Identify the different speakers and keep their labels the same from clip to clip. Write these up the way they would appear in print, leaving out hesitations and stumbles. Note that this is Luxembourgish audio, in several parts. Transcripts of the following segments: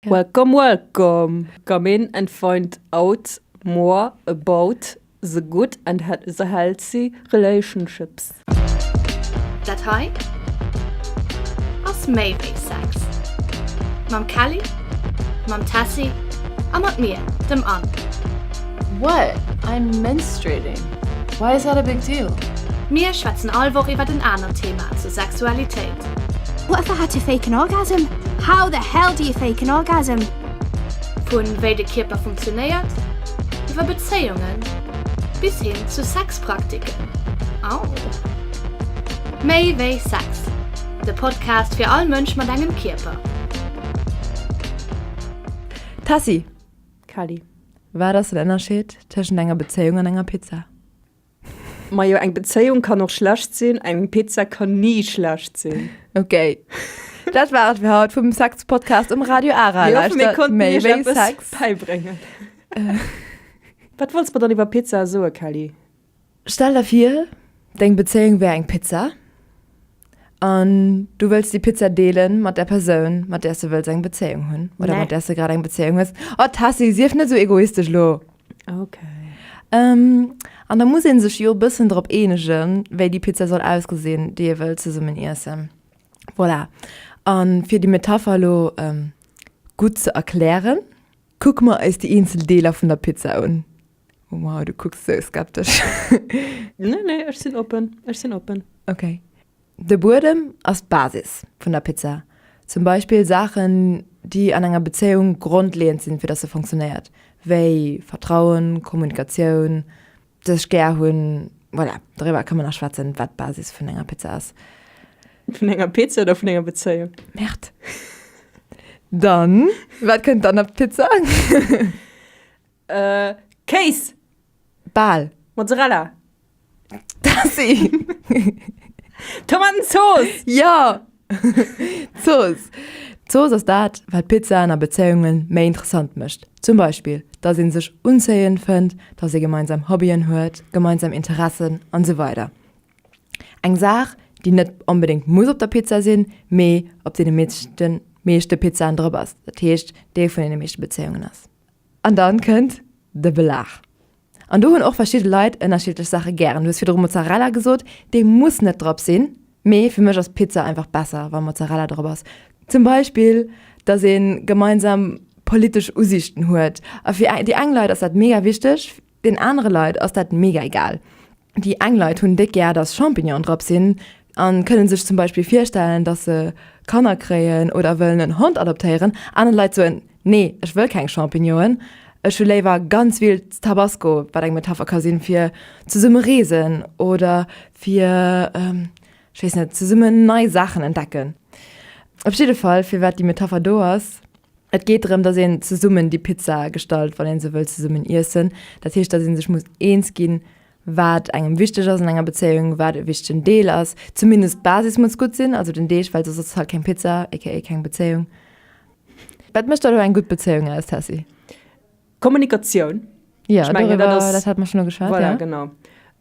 Speaker 1: Welcome welcome! Come in and find out more about the good and the healthy relationships.
Speaker 2: Dat hei ass méi wéi Sex. Mam Kelly, mam Tessy a mat mir, dem Anne.
Speaker 3: What? I'm menstruating. Why is that a big deal?
Speaker 2: Mir schwätzen all Woch iwwert en anert Thema zur Sexualitéit.
Speaker 4: What if I had to fake an orgasm? How the hell do you fake an orgasm?
Speaker 2: Vu wéi de Kierper funktionéiert, iwwer Bezéiungen bis hin zu Sexpraktiken. Au! Méi wéi Sex, de Podcast fir all Mënsch mat engem Kierper.
Speaker 3: Tessy!
Speaker 1: Kelly.
Speaker 3: Wat ass den Ënnerscheed tëschent enger Bezéiung an enger Pizza?
Speaker 1: Majo, eng Bezéiung kann och schlecht sinn, eng Pizza kann ni schlecht sinn.
Speaker 3: Ok, dat war et fir haut vum Sex-Podcast um Radio Ara.
Speaker 1: Mir hoffen, mir konnten
Speaker 3: Méi
Speaker 1: iech
Speaker 3: wéi
Speaker 1: eppes
Speaker 3: Sex.
Speaker 1: bäibréngen. Wat wollts mer dann iwwer Pizzae soe, Kelly?
Speaker 3: Stell der vir, deng Bezéiung wär eng Pizza an du wëlls déi Pizza deelen mat der Persoun, mat där s de wëlls eng Bezéiung hunn oder
Speaker 1: Nee.
Speaker 3: mat där s de grad eng Bezéiung hues. Oh Tessy, sief net esou egoistesch elo!
Speaker 1: Okay.
Speaker 3: Ähm, an da muss ee sech jo e bëssen drop eenegen, wéi déi Pizza soll ausgesinn, déi ee wëll zesummen iessen. Voilà. An fir déi Metapher elo ähm, gutt ze erklären, kucke mer eis déi eenzel Deeler vun der Pizza un. Wow, du kucks sou skeptesch.
Speaker 1: Nee, nee, ech sinn oppen. Ech sinn oppen.
Speaker 3: Okay. De Buedem ass d'Basis vun der Pizza. Zum Beispill Saachen, déi an enger Bezéiung grondleeënd sinn, fir dass se funktionéiert, wéi Vertrauen, Kommunikatioun, sech gär hunn. Voilà, doriwwer ka mer nach schwätzen, wat d'Basis vun enger Pizza ass.
Speaker 1: Vun enger Pizza oder vun enger Bezéiung?
Speaker 3: Merde. Dann, wat kënnt dann op d'Pizza?
Speaker 1: Äh, Kéis!
Speaker 3: Bal.
Speaker 1: Mozzarella!
Speaker 3: Tassi!
Speaker 1: Tomatenzooss!
Speaker 3: Jo! Zooss! D'Zooss ass dat, wat Pizzaen a Bezéiunge méi interessant mécht. Zum Beispill, dass ee sech unzéiend fënnt, dass ee gemeinsam Hobbyen huet, gemeinsam Interessen an esou weider. Eng Saach, déi net onbedéngt muss op der Pizza sinn, mee op deene meeschten meeschte Pizzaen drop ass, dat heescht Deel vun deene meeschte Bezéiungen ass. An dann kënnt de Belag. An do hunn och verschidde Leit ënnerschiddlech Saache gären. Du hues virdru Mozzarella gesot, dee muss net drop sinn, mee fir mech ass Pizza einfach besser, wa Mozzarella drop ass. Zum Beispill, dass ee gemeinsam politesch Usiichten huet. A fir déi eng Leit ass dat mega wichteg, Den anere Leit ass dat mega egal. Déi eng Leit hunn déck gär, dass Champignonen drop sinn an kënnen sech zum Beispill virstellen, dass se Kanner kréien oder wëllen en Hond adoptéieren. Aner Leit soen, nee, ech wëll keng Champignonen, ech hu léiwer ganz vill Tabasco, wat eng Metapher ka sinn fir zesumme reesen oder fir, ech weess net, zesummen nei Saachen entdecken. Op jidde Fall, firwat déi Metapher do ass, Et geet drëm, dass een zesummen déi Pizza gestalt, wann een se wëll zesummen iessen. Dat heescht, dass ee sech muss eens ginn, wat engem wichteg ass an enger Bezéiung, wat e wichtegen Deel ass. Zumindest d'Basis muss gutt sinn, also den Deeg, well soss ass et halt keng Pizza, aka keng Bezéiung. Wat mécht da elo eng gutt Bezéiung aus, Tessy?
Speaker 1: Kommunikatioun.
Speaker 3: Ja,
Speaker 1: Ech mengen,
Speaker 3: doriwwer,
Speaker 1: dat ass,
Speaker 3: dat hat mer schonn ugeschwat,
Speaker 1: voilà,
Speaker 3: ja.
Speaker 1: genau.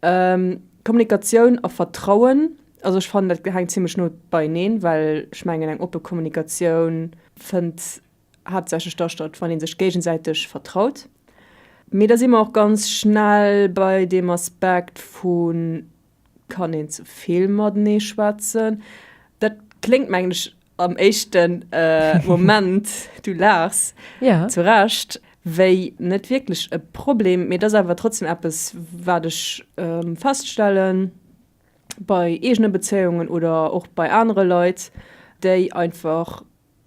Speaker 1: Ähm, Kommunikatioun a Vertrauen, also ech fannen, dat hänkt zimmlech no beieneen, well ech mengen, eng oppe Kommunikatioun fënnt haaptsächlech da statt, wann ee sech géigesäiteg vertraut. Mee da si mer och ganz schnell bei deem Aspekt vu Kann een ze vill matenee schwätzen? Dat kléngt, mengen ech, am éischte Moment, du laachs,
Speaker 3: Ja.
Speaker 1: zu Recht, wéi net wierklech e Problem, mee et ass awer trotzdem eppes, wat ech feststellen bei eegene Bezéiungen oder och bei anere Leit, déi einfach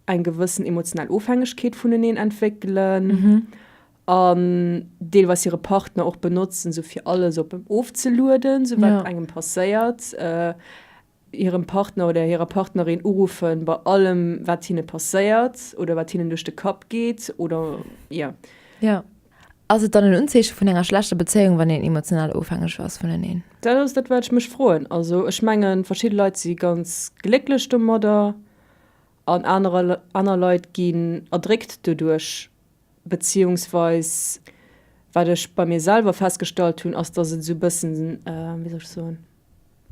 Speaker 1: eng gewëssen emotional Ofhängegkeet vuneneen entwéckelen an deelweis hire Partner och benotzen, sou fir alles op em ofzelueden, sou wat engem passéiert, hirem Partner oder hirer Partnerin uruffen bei allem, wat hinne passéiert oder wat hinnen duerch de Kapp geet oder jo.
Speaker 3: Jo. Ass et dann en Unzeeche vun enger schlechter Bezéiung, wann een emotional ofhängeg ass vuneneen?
Speaker 1: Dat ass dat, wat ech mech froen. Also ech mengen, verschidde Leit si ganz glécklech domadder. An anerer aner Leit ginn erdréckt doduerch. Beziehungsweis wat ech bei mir selwer festgestallt hunn, ass, dass et esou e bëssen, wéi soll ech soen,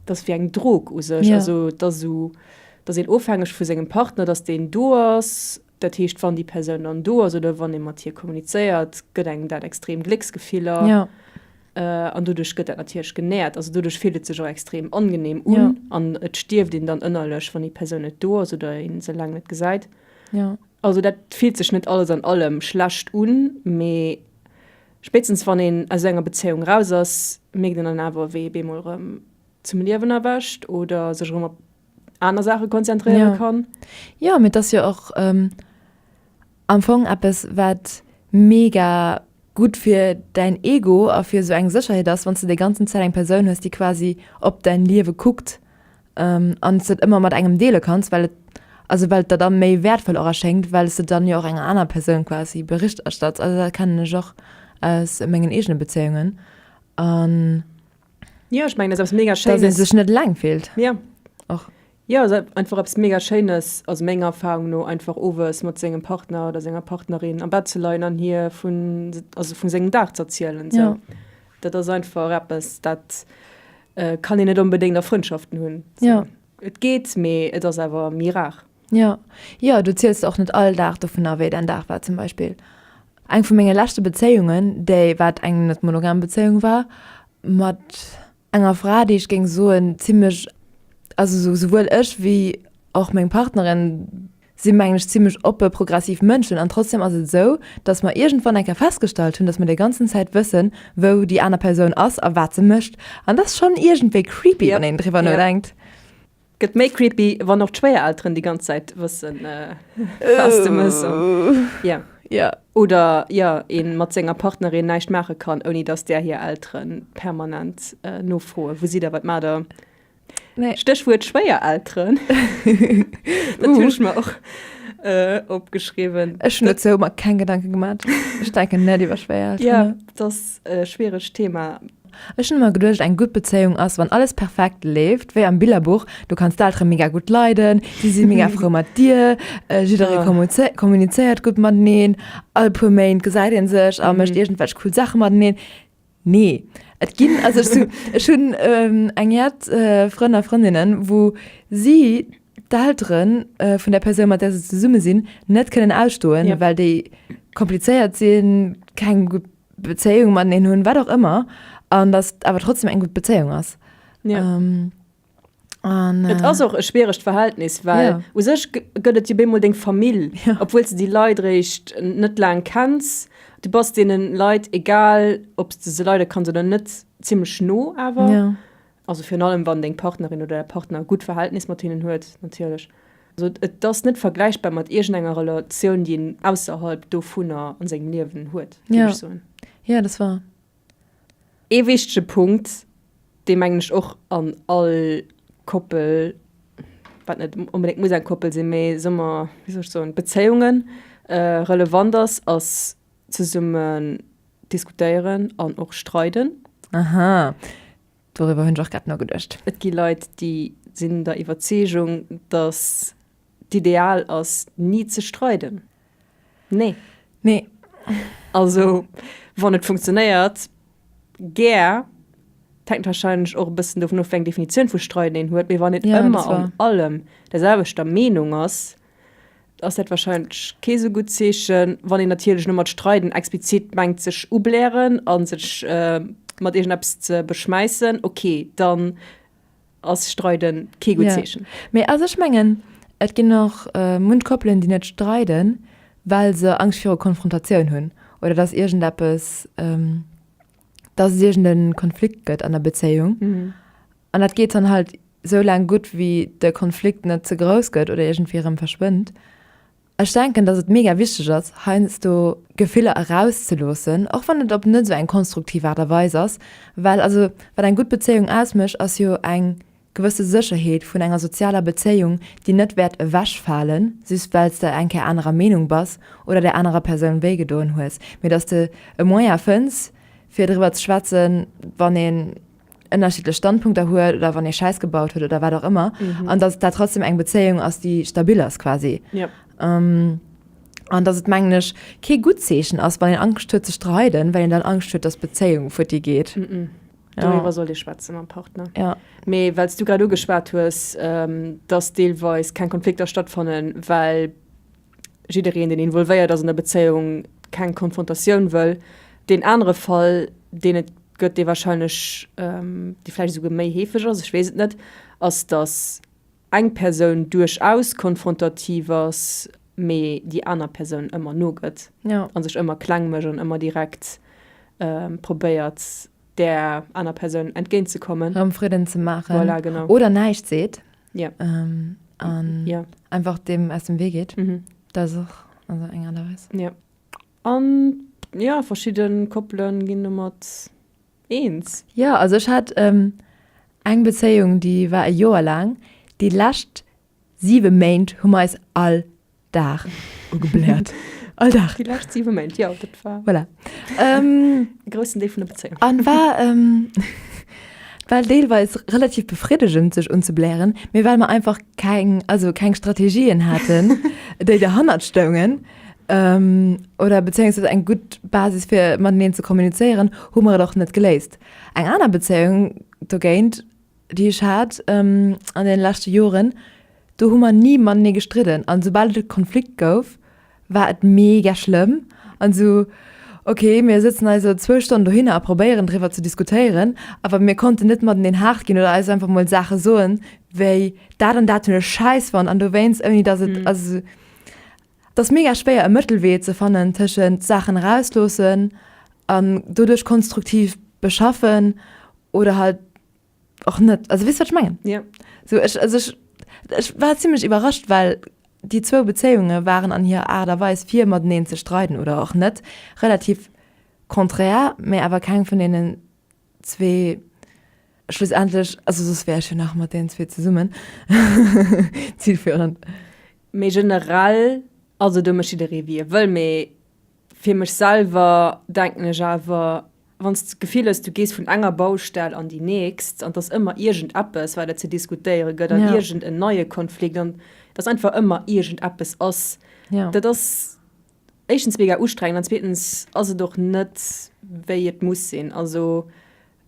Speaker 1: et ass wéi eng Drog u sech.
Speaker 3: Ja.
Speaker 1: Also et ass esou, et ass een ofhängeg vu sengem Partner, dass deen do ass. Dat heescht, wann déi Persoun dann do ass oder wann ee mat hir kommunizéiert, gëtt engem dat extrem Glécksgefiller.
Speaker 3: Ja.
Speaker 1: An doduerch gëtt dat natierlech genährt. Also doduerch fillt et sech och extrem angenehm un.
Speaker 3: Ja.
Speaker 1: An et stierft een dann ënnerlech, wann déi Persoun net do ass oder ee se laang net gesäit.
Speaker 3: Ja.
Speaker 1: Also dat fillt sech net alles an allem schlecht un, mee spéitstens wann een aus enger Bezéiung raus ass, mierkt een dann awer, wéi ee bemol erëm zum Liewen erwächt oder sech erëm op aner Saache konzentréiere
Speaker 3: Ja.
Speaker 1: kann.
Speaker 3: Jo, mee et ass jo och am Fong eppes, wat mega gutt fir däin Ego a fir esou eng Sécherheet ass, wann s de déi ganzen Zäit eng Persoun hues, déi quasi op däin Liewe kuckt an s de et ëmmer mat engem deele kanns, well et, also well et der da méi wäertvoll och erschéngt, well s de dann jo och enger aner Persoun quasi Bericht erstatts. Also dat kennen ech och aus mengen eegene Bezéiungen an.
Speaker 1: Jo, ech mengen, dat ass eppes mega Schéines.
Speaker 3: Dass ee sech net eleng fillt.
Speaker 1: Ja.
Speaker 3: Och.
Speaker 1: Jo, ass einfach eppes mega Schéines, also menger Erfahrung no, einfach owes mat sengem Partner oder senger Partnerin am Bett ze leien an hir vun, also vu sengem Dag ze erzielen.
Speaker 3: Ja.
Speaker 1: Dat ass einfach eppes, dat kann een net onbedéngt a Frëndschaften hunn.
Speaker 3: Ja.
Speaker 1: Et geet, mee et ass awer méi rar.
Speaker 3: Jo, jo, du ziels och net all Dag dovunner, wéi däin Dag war zum Beispill. Eng vu menge leschte Bezéiungen, déi wat eng net monogam Bezéiung war, mat enger Fra, déi ech géing soen zimmlech, also souwuel ech wéi och meng Partnerin si mengen ech zimmlech oppe progressiv Mënschen an trotzdem ass et esou, datt mer iergendwann eng Kéier festgestallt hunn, datt mer déi ganzen Zäit wëssen, wou déi aner Persoun ass a wat se mécht an dat ass schonn iergendwéi creepy, wann een driwwer nodenkt.
Speaker 1: Gëtt méi creepy, wann och d'Schwéierelteren déi ganz Zäit wëssen, was de mëss. Ja.
Speaker 3: Ja.
Speaker 1: Oder jo, ee mat senger Partnerin näischt maache kann, ouni datt där hir Eltere permanent nofroen, Wou sidd der, wat maacht der?
Speaker 3: Nee.
Speaker 1: Stéchwuert Schwéierelteren. Dat hunn ech mer och opgeschriwwen.
Speaker 3: Ech hunn dozou mer keng Gedanke gemat. Ech denken net iwwer Schwéierelteren
Speaker 1: Ja,
Speaker 3: no.
Speaker 1: dat ass e schwieregt Thema.
Speaker 3: Ech hunn ëmmer geduecht, eng gutt Bezéiung ass, wann alles perfekt leeft, wéi am Billerbuch, du kanns d'Eltere mega gutt leiden, si si mega frou mat dir, jidderee kommunizéiert gutt mateneen, all puer Méint gesäit ee sech a mécht iergendwelch cool Saache mateneen. Nee, et ginn, also ech hunn, ech hunn eng Jett Frënn a Frëndinnen, wou si d'Eltere vun der Persoun, mat där se zesumme sinn, net kënnen ausstoen, well déi komplizéiert sinn, keng gutt Bezéiung mateneen hunn, wat och ëmmer, an datt et awer trotzdem eng gutt Bezéiung ass.
Speaker 1: Ja.
Speaker 3: Ähm, an,
Speaker 1: Et ass och e schwieregt Verhältnis, well
Speaker 3: Ja.
Speaker 1: u sech gëtt et jo bemol deng Famill,
Speaker 3: Ja.
Speaker 1: obwuel s de déi Leit eréischt net laang kenns. Du bass deene Leit, egal ob s de se leide kanns oder net, zimmlech no awer.
Speaker 3: Ja.
Speaker 1: Also virun allem, wann deng Partnerin oder däi Partner e gutt Verhältnis mat hinnen huet, natierlech. Also et ass net vergläichbar mat iergendenger Relatioun, déi een ausserhalb dovunner an sengem Liewen huet, géif
Speaker 3: Ja.
Speaker 1: ech soen.
Speaker 3: Ja, dat ass wahr.
Speaker 1: Ee wichtege Punkt, dee mengen ech och an all Koppel, wat net onbedéngt muss eng Koppel sinn, mee soe mer, wéi soll ech soen, Bezéiungen relevant ass, ass zesummen diskutéieren an och streiden.
Speaker 3: Aha, Doriwwer hunn ech och grad nogeduecht.
Speaker 1: Et gi Leit, déi sinn der Iwwerzeegung, datt d'Ideal ass, ni ze streiden. Nee.
Speaker 3: Nee.
Speaker 1: Also, wann et funktionéiert, gär. Et hänkt warscheinlech och e bëssen dovun of, wéi eng Definitioun vu streiden een huet. Mee wann een
Speaker 3: Ja, dat
Speaker 1: ëmmer
Speaker 3: ass wahr.
Speaker 1: an allem der selwechter Meenung ass, ass dat wahrscheinlech kee sou gutt Zeechen. Wann een natierlech elo mat streiden explizit mengt sech ublären a sech mat iergendeppes ze beschmäissen, ok, dann ass streiden kee gutt Zeechen.
Speaker 3: Mee also ech mengen et ginn och munch Koppelen déi net streiden, well se Angscht viru Konfrontatioun hunn oder dass iergendeppes, dass et iergende Konflikt gëtt an der Bezéiung. An dat geet dann halt sou laang gutt, wéi de Konflikt net ze grouss gëtt oder iergendwéi erëm verschwënnt. Ech denken, dass et mega wichteg ass, heiansdo Gefiller erauszeloossen, och wann et op net sou eng konstruktiv Aart a Weis ass, well also wat eng gutt Bezéiung ausmécht, ass jo eng gewësse Sécherheet vun enger sozialer Bezéiung, déi net wäert ewechfalen, just well s de eng Kéier anerer Meenung bass oder där anerer Persoun wéigedoen hues, mee dass de e Moyen fënns, fir driwwer ze schwätzen, wann een ënnerschiddlech Standpunkter huet oder wann ee Schäiss gebaut huet oder wat och ëmmer mhm. an dass dat trotzdem eng Bezéiung ass, déi stabil ass quasi.
Speaker 1: Ja.
Speaker 3: Ähm, an dass et mengen ech kee gutt Zeechen ass, wann een Angscht huet ze streiden, well een dann Angscht huet, dass d'Bezéiung futti geet.
Speaker 1: Mhm. Doriwwer sollt ee schwätze mam Partner.
Speaker 3: Ja.
Speaker 1: Mee well s du grad ugeschwat hues, ähm, dass deelweis keng Konflikter stattfannen, well. jiddereen, deen involvéiert ass an der Bezéiung, keng Konfrontatioun wëll. Deen anere Fall, deen et gëtt, dee wahrscheinlech, dee vläicht esouguer méi heefeg ass, ech weess et net, ass, datt eng Persoun duerchaus konfrontativ ass, mee déi aner Persoun ëmmer nogëtt a sech ëmmer kleng mécht an ëmmer direkt probéiert, där aner Persoun entgéint ze kommen.
Speaker 3: Rëm Fridden ze maachen.
Speaker 1: Voilà, genau.
Speaker 3: Oder näischt seet.
Speaker 1: Ja.
Speaker 3: An
Speaker 1: ja.
Speaker 3: einfach deem aus dem Wee geet. Mhm. Dat ass och also eng Aart a Weis.
Speaker 1: Ja. An ja, verschidde Koppele ginn domat eens.
Speaker 3: Jo, also ech hat eng Bezéiung, déi war e Joer laang. Déi lescht 7 Méint hu mer eis all Dag ugebläert. All Dag.
Speaker 1: Déi lescht 7 Méint, jo, dat war.
Speaker 3: Voilà.
Speaker 1: Ähm, e groussen Deel vun der Bezéiung.
Speaker 3: An war, ähm, war deelweis relativ befriddegend, sech unzeblären, mee well mer einfach keng, also keng Strategien haten, déi derhannert stoungen, ähm, oder bezéiungsweis eng gutt Basis fir mateneen ze kommunizéieren, hu mer et och net geléist. Eng aner Bezéiung dogéint, déi ech hat an deene leschte Joren, do hu mer ni matenee gestridden. An soubal et e Konflikt gouf, war et mega schlëmm. An esou, ok, mir sëtzen eis elo zwou Stonnen dohinner a probéieren driwwer ze diskutéieren, awer mir konnten net mateneen haart ginn oder eis einfach mol Saache soen, wéi dat an dat hunn ech schäiss fonnt an dowéinst, ouni datt et, also et ass mega schwéier e Mëttelwee ze fannen tëschent Saachen erausloossen an doduerch konstruktiv beschaffen oder halt och net. Also weess wat ech mengen?
Speaker 1: Ja.
Speaker 3: So ech, also ech, ech war zimmlech iwwerrascht, well déi zwou Bezéiunge waren an hirer Aart a Weis fir mateneen ze streiden oder och net relativ konträr, mä awer keng vun deenen zwee schlussendlech, also soss wär ech jo nach mat deenen zwee zesummen, zielführend.
Speaker 1: Mee generell, also do mécht jidderee wéi e wëll, mee Fir mech selwer denken ech awer, wann s de d'Gefill hues, du gees vun enger Baustell an déi nächst an 't ass ëmmer iergendeppes, wat et ze diskutéiere gëtt an iergend en neie Konflikt an dass einfach ëmmer iergendeppes ass, dat ass éischtens mega ustrengend an zweetens ass et och net, wéi et muss sinn. Also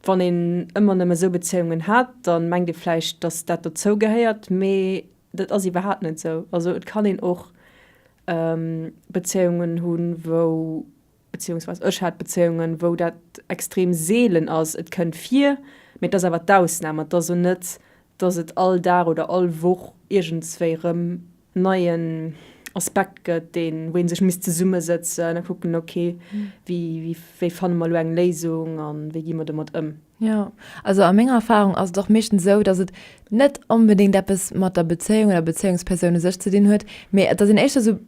Speaker 1: wann een ëmmer nëmme esou Bezéiungen hat, da mengt ee vläicht, dass dat dozou gehéiert, mee Dat ass iwwerhaapt net esou. Also et kann een och Bezéiungen hunn, wou, beziehungsweise ech hat Bezéiungen, wou dat extrem seelen ass. Et kënnt vir, mee et ass awer d'Ausnam. Et ass elo net, datt et all Dag oder all Woch iergendswéi erëm neien Aspekt gëtt, deen, wou ee sech misst zesummesëtzen a kucken, ok, wéi, wéi fanne mer elo eng Léisung a wéi gi mer domat ëm.
Speaker 3: Jo, also a menger Erfahrung ass et och meeschtens esou, dass et net onbedéngt eppes mat der Bezéiung oder Bezéiungspersoun u sech ze dinn huet, mee dass een éischter esou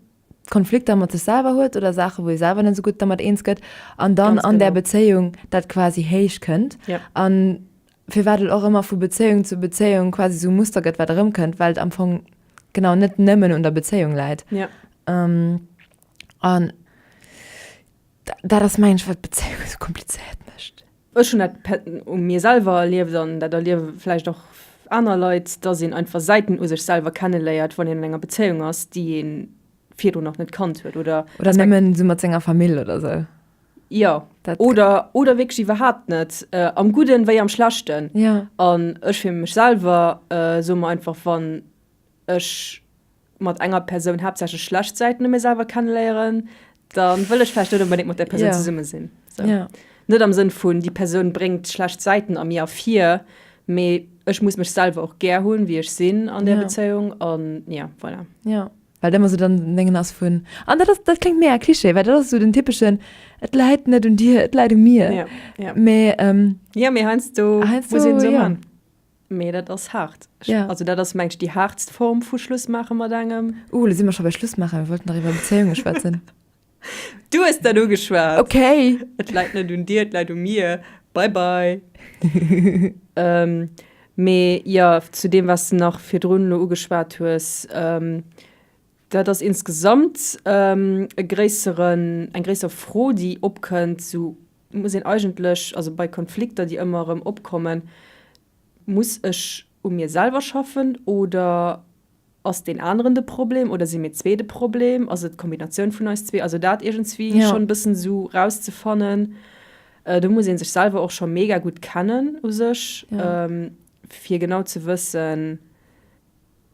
Speaker 3: Konflikter mat sech selwer huet oder Saache wou ee selwer net esou gutt dermat eens gëtt an dann
Speaker 1: Ganz
Speaker 3: an där
Speaker 1: genau.
Speaker 3: Bezéiung dat quasi héich kënnt.
Speaker 1: Ja.
Speaker 3: An firwat et och ëmmer vu Bezéiung zu Bezéiung quasi esou e Muster gëtt, wat erëmkënnt, well et am Fong genau net nëmmen un der Bezéiung läit.
Speaker 1: Ja.
Speaker 3: An dat ass mengen ech wat d'Bezéiung esou komplizéiert mécht.
Speaker 1: Ech hunn dat u mir selwer erlieft an dat erliewe vläicht och aner Leit, dass een einfach Säiten u sech selwer kenneléiert, wann een an enger Bezéiung ass, déi ee virdrun nach net kannt huet oder.
Speaker 3: Oder nëmmen esou mat senger Famill oder esou.
Speaker 1: Jo, oder, oder wierklech iwwerhaapt net, am Gudden wéi am Schlechten.
Speaker 3: Jo.
Speaker 1: An ech fir mech selwer soe mer einfach, wann ech mat enger Persoun haaptsächlech schlecht Säiten u mir selwer kenneléieren, da wëll ech vläicht net onbedéngt mat där Persoun
Speaker 3: Ja.
Speaker 1: zesumme sinn. So.
Speaker 3: Ja.
Speaker 1: Net am Sënn vun, déi Persoun bréngt schlecht Säiten a mir ervir, mee ech muss mech selwer och gär hunn, wéi ech sinn an där
Speaker 3: Ja.
Speaker 1: Bezéiung an ja, voilà.
Speaker 3: Ja. Well et ëmmer sou dann den Déngen ass vun, an dat ass, dat kléngt mega Klischee, well dat ass sou den typeschen, et läit net un dir, et läit u mir.
Speaker 1: Ja, ja.
Speaker 3: Mee, ähm,
Speaker 1: Ja, mee heiansdo
Speaker 3: Heiansdo,
Speaker 1: muss een esou
Speaker 3: ja.
Speaker 1: man. Mee dat ass haart.
Speaker 3: Ja.
Speaker 1: Also dat ass mengt ech déi haartst Form vu Schluss maache mat engem.
Speaker 3: Uh, lo si mer scho bei Schluss maachen, mir wollten dach iwwer Bezéiunge schwätzen.
Speaker 1: Du hues dat ugeschwat!
Speaker 3: Okay.
Speaker 1: Et läit net un dir, et läit u mir. Bye bye. Mee jo, zu deem wat s de nach virdrun elo ugeschwat hues, dat ass insgesamt e gréisseren, eng gréisser Fro déi opkënnt, sou muss een eigentlech, also bei Konflikter déi ëmmer erëm opkommen, Muss ech u mir selwer schaffen oder ass deen aneren de Problem oder si mir zwee de Problem? Ass et d'Kombinatioun vun eis zwee? Also dat iergendswéi
Speaker 3: Ja.
Speaker 1: schonn e bëssen esou rauszefannen. Do muss ee sech selwer och scho mega gutt kennen u sech,
Speaker 3: Ja.
Speaker 1: fir genau ze wëssen.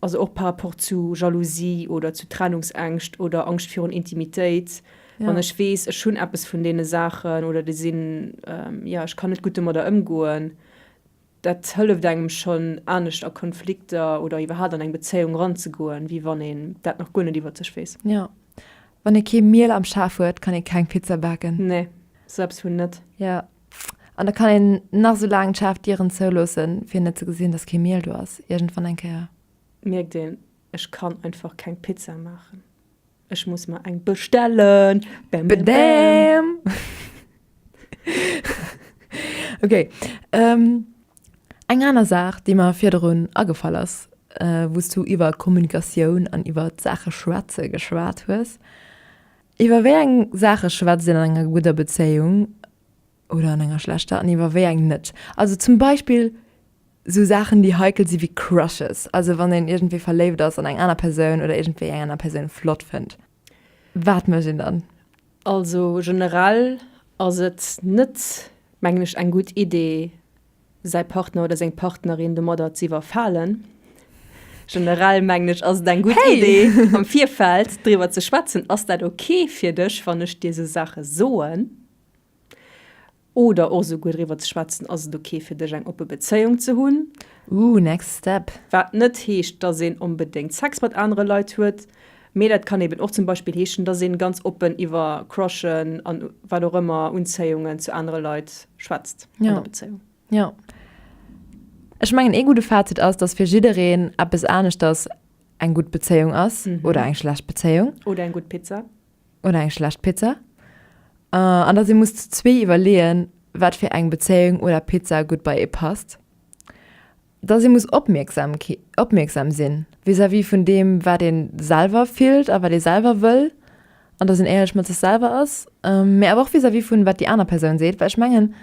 Speaker 1: Also och par rapport zu Jalousie oder zu Trennungsängscht oder Angscht virun Intimitéit. Wann ech weess, ech hunn eppes vun deene Saachen oder déi sinn, jo, ech kann net gutt domadder ëmgoen, dat hëlleft engem schonn anescht a Konflikter oder iwwerhaapt an eng Bezéiung eranzegoen, wéi wann een dat nach guer net iwwert sech weess.
Speaker 3: Jo. Wann ee kee Miel am Schaf huet, kann ee keng Pizza baken.
Speaker 1: Nee, sou eppes vun net.
Speaker 3: Jo. An da kann een nach sou laang d'Schafdieren zouloossen, fir net ze gesinn, dass kee Miel do ass. Iergendwann eng Kéier.
Speaker 1: Mierkt een, ech kann einfach keng Pizza maachen. Ech muss mer eng bestellen. Bam, bam,
Speaker 3: bam. Ok. Eng aner Saach, déi mer virdrun agefall ass, wou s du iwwer Kommunikatioun an iwwer d'Saache schwätze geschwat hues. Iwwer wéi eng Saache schwätzt een an enger gudder Bezéiung oder an enger schlechter an iwwer wéi eng net? Also zum Beispill sou Saachen, déi heikel si wéi Crushes, also wann een iergendwéi verléift ass an eng aner Persoun oder iergendwéi eng aner Persoun flott fënnt. Wat mécht een dann?
Speaker 1: Also generell ass et net, mengen ech, eng gutt Idee, säi Partner oder seng Partnerin domadder ze iwwerfalen. Generell mengen ech, ass et eng gutt Idee, am Virfeld driwwer ze schwätzen, Ass dat ok fir dech, wann ech dir esou Saache soen? Oder och esouguer driwwer ze schwätzen, Ass et ok fir dech, eng oppe Bezéiung ze hunn?
Speaker 3: Ooh, next step.
Speaker 1: Wat net heescht, dass een onbedéngt Sex mat anere Leit huet, mee dat kann eben och zum Beispill heeschen, dass een ganz oppen iwwer Crushen an wat och ëmmer, Unzéiungen zu anere Leit schwätzt an der Bezéiung.
Speaker 3: Jo. Ech mengen ee gudde Fazit ass, dass fir jiddereen eppes aneschters eng gutt Bezéiung ass oder eng schlecht Bezéiung.
Speaker 1: Oder eng gutt Pizza.
Speaker 3: Oder eng schlecht Pizza. An dass ee muss zu zwee iwwerleeën, wat fir eng Bezéiung oder Pizza gutt bei ee passt. Dass ee muss opmierksam opmierksam sinn vis-à-vis vun deem, wat ee selwer fillt a wat ee selwer wëll an dass een éierlech mat sech selwer ass, mee awer och vis-à-vis vun wat déi aner Persoun seet, well ech mengen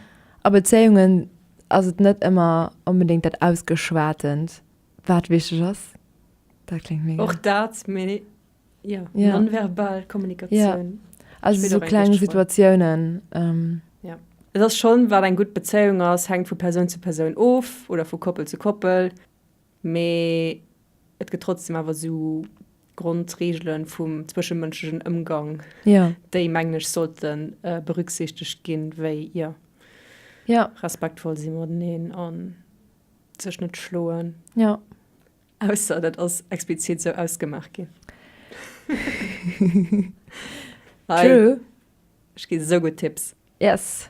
Speaker 3: a Bezéiungen ass et net ëmmer onbedéngt dat Ausgeschwatent, wat wichteg ass. Dat kléngt mega.
Speaker 1: Och dat, mee Jo, ja. nonverbal Kommunikatioun.
Speaker 3: Ja. Also so kleng Situatiounen.
Speaker 1: Ähm. Ja. Et ass schon, wat eng gutt Bezéiung ass, hänkt vu Persoun zu Persoun of oder vu Koppel zu Koppel, mee et gëtt trotzdem awer sou Grondreegelen vum zwëschemënschlechen Ëmgang,
Speaker 3: ja.
Speaker 1: déi mengen ech sollten äh, berücksichtegt ginn, wéi jo,
Speaker 3: ja.
Speaker 1: respektvoll si mateneen an sech net schloen.
Speaker 3: Ja.
Speaker 1: Ausser dat ass explizit sou ausgemaach ginn.
Speaker 3: True.
Speaker 1: Ech gi sou gutt Tipps.
Speaker 3: Yes.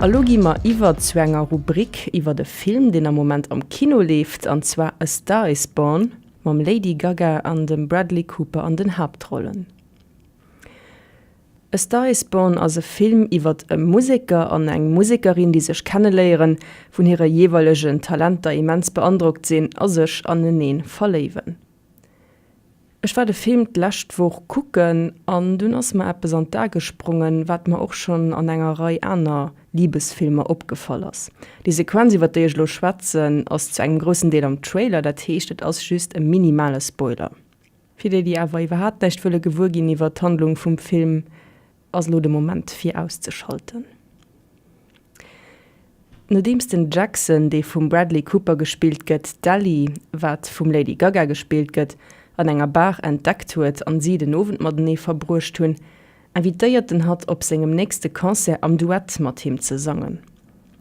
Speaker 1: A lo gi mer iwwer zu enger Rubrik iwwert e Film, deen am Moment am Kino leeft, an zwar A Star Is Born mam Lady Gaga an dem Bradley Cooper an den Haaptrollen. A Star Is Born ass e Film iwwert e Museker an eng Musekerin, déi sech kenneléieren, vun hire jeeweilegen Talenter immens beandrockt sinn a sech anenee verléiwen. Ech war de Film d'lescht Woch kucken an dunn ass mer eppes an d'A gesprongen, wat mer och schonn an enger Rei aner Libesfilmer opgefall ass. Déi Sequenz, iwwert déi ech elo schwätzen, ass zu engem groussen Deel am Trailer, dat heescht et ass just e minimale Spoiler. Fir déi, déi awer iwwerhaapt näischt wëlle gewuer ginn iwwer d'Handlung vum Film, ass elo de Moment fir auszeschalten. Nodeems den Jackson, dee vum Bradley Cooper gespillt gëtt, d'Ellie, wat vum Lady Gaga gespillt gëtt, an enger Bar entdeckt huet an si den Owend matenee verbruecht hunn, invitéiert en hatt op sengem nächste Concert am Duett mat him ze sangen.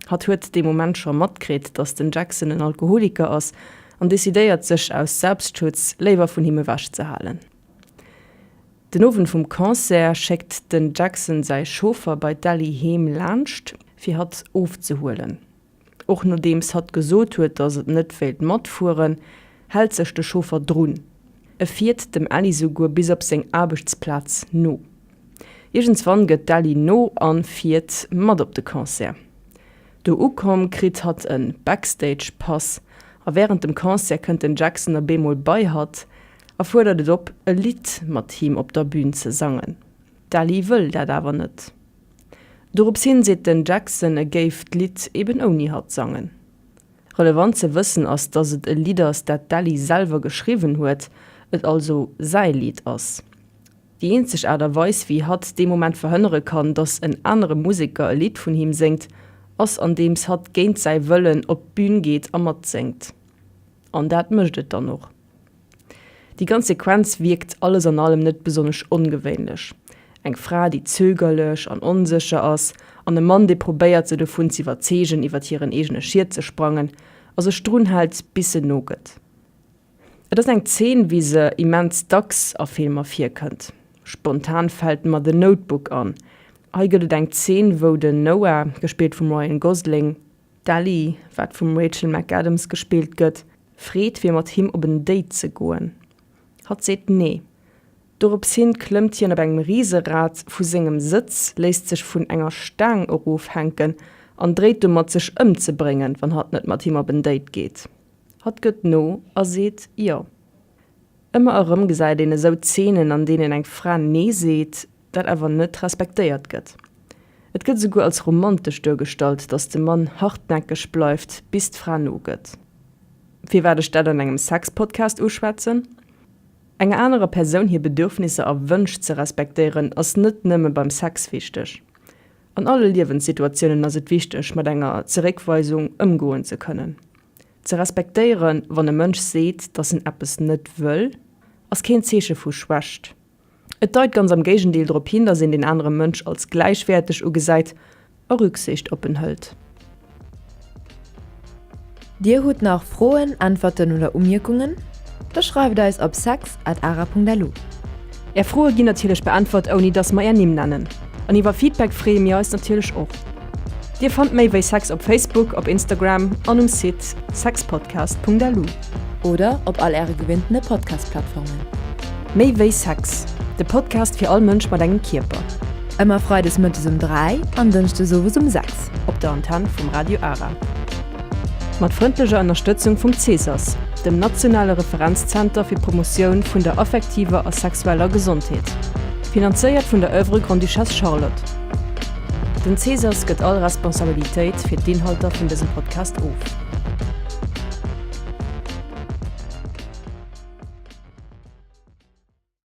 Speaker 1: Hatt huet dee Moment scho matkritt, datt den Jackson en Alkoholiker ass an decidéiert sech aus Selbstschutz léiwer vun him ewech ze halen. Den Owend vum Concert schéckt den Jackson säi Chauffer bei d'Ellie heem laanscht fir hatt ofzehuelen. Och nodeems hatt gesot huet, datt et net wéilt matfueren, hält sech de Chauffer drun. E fiert dem Ellie souguer bis op seng Aarbechtsplaz no. Iergendswann gëtt d'Ellie no a fiert mat op de Concert. Do ukomm kritt hatt e Backstage-Pass a wärend dem Concert kënnt den Jackson op eemol bei hatt a fuerdert et op, e Lidd mat him op der Bün ze sangen. D'Ellie wëll dat awer net. Dorops hin seet den Jackson, e géif d'Lidd eben ouni hatt sangen. Relevant ze wëssen ass, dass et e Lidd ass, dat d'Ellie selwer geschriwwen huet, et also säi Lidd ass. Déi eenzeg Aart a Weis, wéi hatt dee Moment verhënnere kann, datt en anere Museker e Lidd vun him séngt, ass andeems hatt géint säi Wëllen op d'Bün geet a matséngt. An dat mécht et dann och. Déi ganz Sequenz wierkt alles an allem net besonnesch ongewéinlech. Eng Fra, déi zögerlech an onsécher ass, an e Mann, dee probéiert, se dovun z'iwwerzeegen, iwwer hiren eegene Schiet ze sprangen, a sech drun hält, bis se nogëtt. Et ass eng Zeen, wéi se immens dacks a Filmer virkënnt. Spontan fält mer The Notebook an. Hei gëtt et eng Zeen, wou den Noah, gespillt vum Ryan Gosling, d'Ellie, wat vum Rachel McAdams gespillt gëtt, freet fir mat him op en Date ze goen. Hatt seet nee. Dorops hin klëmmt hien op engem Riserad vu sengem Sëtz, léisst sech vun enger Staang erofhänken an dréit domat sech ëmzebréngen, wann hatt net mat him op en Date geet. Hatt gëtt no a seet jo. Ëmmer erëm gesäit een esou Zeenen, an deenen eng Fra nee seet, dat awer net respektéiert gëtt. Et gëtt esouguer als romantesch duergestallt, datt de Mann hartnäckeg bleift, bis d'Fra nogëtt. Firwat ech dat an engem Sex-Podcast uschwätzen? Enger anerer Persoun hir Bedürfnisser a Wënsch ze respektéieren, ass net nëmme beim Sex wichteg. An alle Liewenssituatiounen ass et wichteg, mat enger Zeréckweisung ëmgoen ze kënnen. Ze respektéieren, wann e Mënsch seet, datt en eppes net wëll, ass keen Zeeche vu Schwächt. Et deit ganz am Géigendeel drop hin, datt een den anere Mënsch als gläichwäerteg ugesäit a Rücksicht op en hëlt.
Speaker 3: Dir hutt nach Froen, Äntwerten oder Umierkungen? Da schreift eis op sex at ara.lu.
Speaker 1: Är Froe ginn natierlech beäntwert, ouni dass mer är Nimm nennen. An iwwer Feedback freeë mir eis natierlech och. Dir fannt méi wéi Sex op Facebook, op Instagram an um Site sexpodcast.lu.
Speaker 3: Oder op all äre gewinntene Podcast-Plattformen.
Speaker 1: Méi wéi Sex, de Podcast fir all Mënsch mat engem Kierper.
Speaker 3: Ëmmer freides mëttes um 3 an dënschdes owes um 6.
Speaker 1: Op der Antenn vum Radio Ara. Mat frëndlecher Ënnerstëtzung vum CSAS, dem nationale Referenzzenter fir d'Promotioun vun der affektiver a sexueller Gesondheet. Finanzéiert vun der Oeuvre Grande-Duchesse Charlotte. Den CSAS gëtt all Responsabilitéit fir d'Inhalter vun dësem Podcast of.